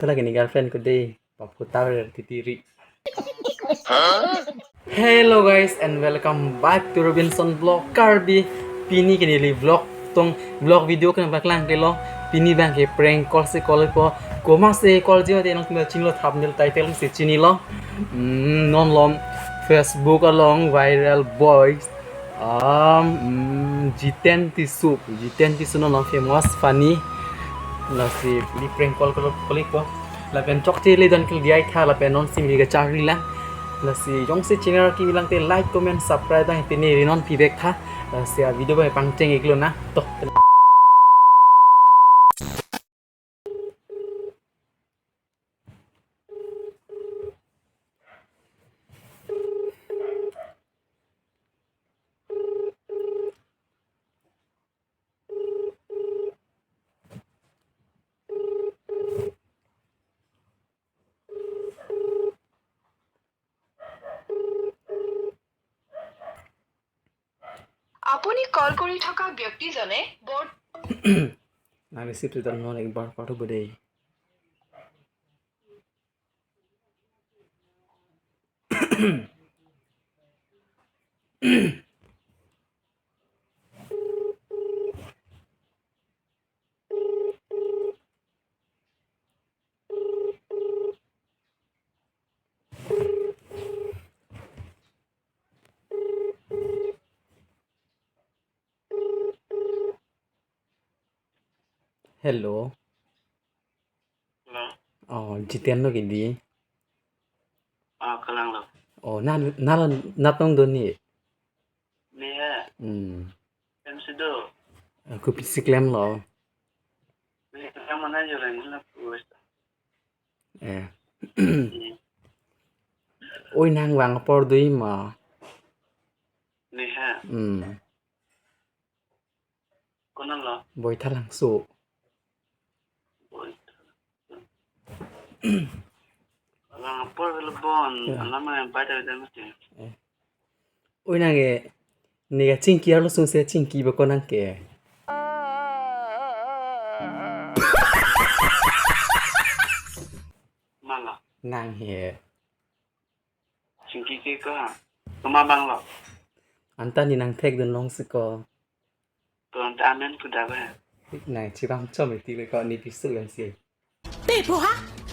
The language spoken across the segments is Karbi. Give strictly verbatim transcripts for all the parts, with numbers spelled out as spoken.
Hala kini girlfriend ko dei, paphu ta ver titi ri. Hello guys and welcome back to Robinson Vlog Karbi. Pini ke neli vlog tong, vlog video ke nangpaklang ke lo. Pini abang ke prank call si call po. Komat si call ji mate nangtum chinglo, thumbnail title si chinilo. Hmm, non lom Facebook along viral boy. Um, hmm, Jiten Tisso, Jiten Tisso non lom famous funny. Lasi neli prank call call call po. Lapen chokche le don kil diai tha, lapen non si neli kacharli lang. Lasi jongsi channel kimi lang te like, comment, subscribe dang tini ri non pibek tha. Lasi a video abang pangcheng iklo na. To. আপুনি কল কৰি থকা ব্যক্তিজনে বৰ- আমি চিপটো তার মনে একবার পাঠাবো দেই। Hello. Hello. Oh, Jiten lo ke dei. Ah, kalang lo. Oh, na na lo, natong do ni. Ni he. Hmm. Em si do. Aku pisi klem lo. Ni klem mana jo ren la pus. Eh. Hmm. Oi, nang vang apor dui ma. Ni he. Hmm. Konat lo? Boithalangso. Boithalangso. Alang apor velo bon. Ya. Alam yang baca itu mesti. Eh. Oi, nang ke, neli kachingki arloso si chingki ba ko nang ke. Mala. Nang he. Chingki ke ko ha. Koma bang lo. Anta neli nangthekdun long si ko. To anta amen pu dak ha. Nang chibang chom iti le ko neli pisu yang si. Te po ha?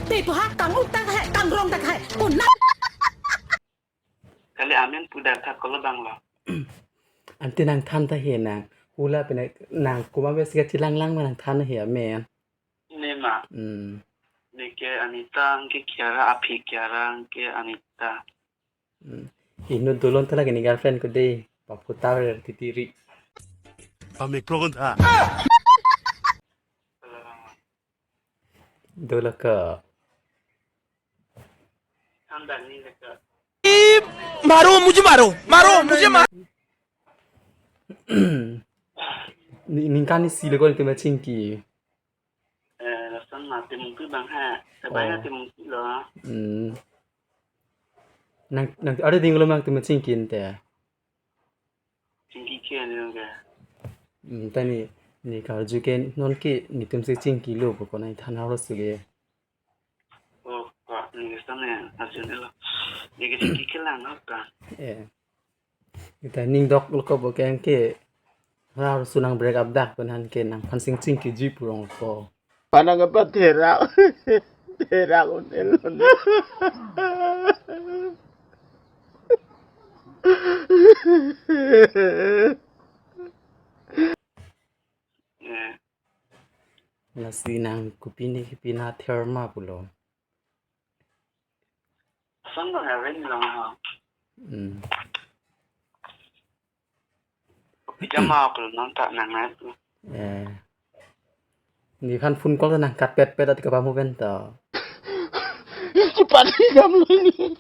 Te po ha? Kang-uk dak hai, kangrong dak hai. Konat. Kali amen pu dak tha, kolo bang lo. Ante nangthan ta he nang. Hula pene nang koma besi kachilang lang ma nangthan he amen. Ni ma. Hmm. Ni ke Anita, anke Kiara, aphi Kiara, anke Anita. Hmm. Inut dolo ta lake neli girlfriend ko dei. Paphu ta ver titi ri. Pamik pro kon tha. Dolo ke. Than dak ni le ke. मारो मुझे, मारो, मारो मुझे, मारो। Ni, ningkan isi le ko nangtum chingki. Eh, lason mati mungkin bang ha. Sebanyak Oh. Ti mungkin lo. Hmm. Nang, nang, ada ding lo nangtum chingki ante. Chingki ke ni ke. Hmm, ta ni, neli karju ke non ke netum si chingki lo ko nangthan arloso ke. Oh, ko ni ke sana ya, asal ni lo. Ni ke chingki ke lang apa? Eh. Ita ning dok lo ko bo ke anke. Arloso nang break up dak pen han ke nangphan sing chingki ji pu rong ko. Panang apa terak? Terak unel. Eh. Lasi nang kopi ni kopi na therma pulo. Son lo ya ven lo ha. Hmm. Pijama pulo non ta nang nai. Eh. Nephan phone call nang cut pet pet ati kapamo pen ta. Cepat kamu ini.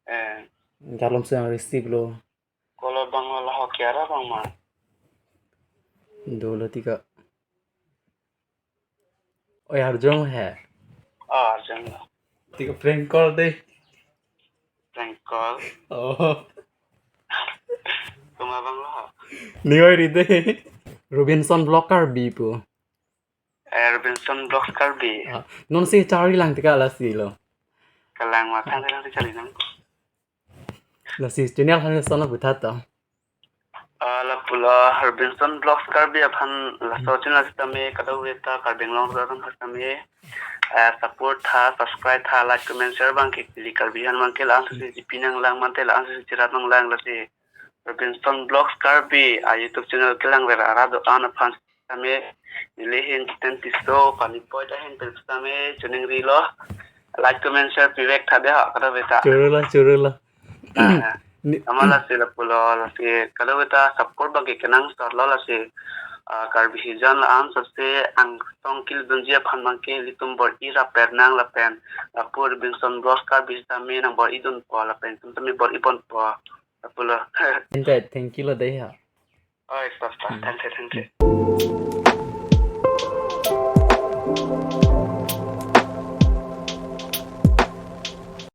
Eh. Jalom sedang receive lo. Kolo bang lo, lahok Kiara bang ma. Dolo ti ke. Oi, arjong he. Oh, arjong lo. Ti ke prank call dei. Prank call. Oh. Koma bang lo. Ni oi ri dei. Robinson Vlog Karbi pu. Robinson Vlogs Karbi. Ah, non si charli lang tika lasi lo. Kalang ma thang thang si charli lang. Lasi channel han son lo buthat to. Ah, lapulo Robinson Vlogs Karbi aphan laso channel sitame kadokave ta Karbi Anglong arat aphan sitame, eh, support tha, subscribe tha, like, comment, share abang ke ili Karbi han abang ke la-an si chipi nang lang mate la-an si chirat nang lang lasi Robinson Vlogs Karbi a YouTube channel kelang ver arat do-an aphan sitame neli hin Jiten Tisso, Panipoit ahin pen sitame choningri lo, like, comment, share pivek tha de ha kadokave ta. Churu lo, churu lo. Ah, Ni- ama lasi lapulo, lasi kadokave ta support abang ke kenangsot lo lasi, ah, Karbi hijan la-an sose angsong kil dunji aphan abang ke ilitum bor-i rap per nang lapen lapu Robinson Vlogs Karbi sitame nang bor-i dunpo lapen itum tame bor-i ponpo lapulo. Ente, thank you lo de ha. Oi, stop, stop. Hmm. Thank you, thank you.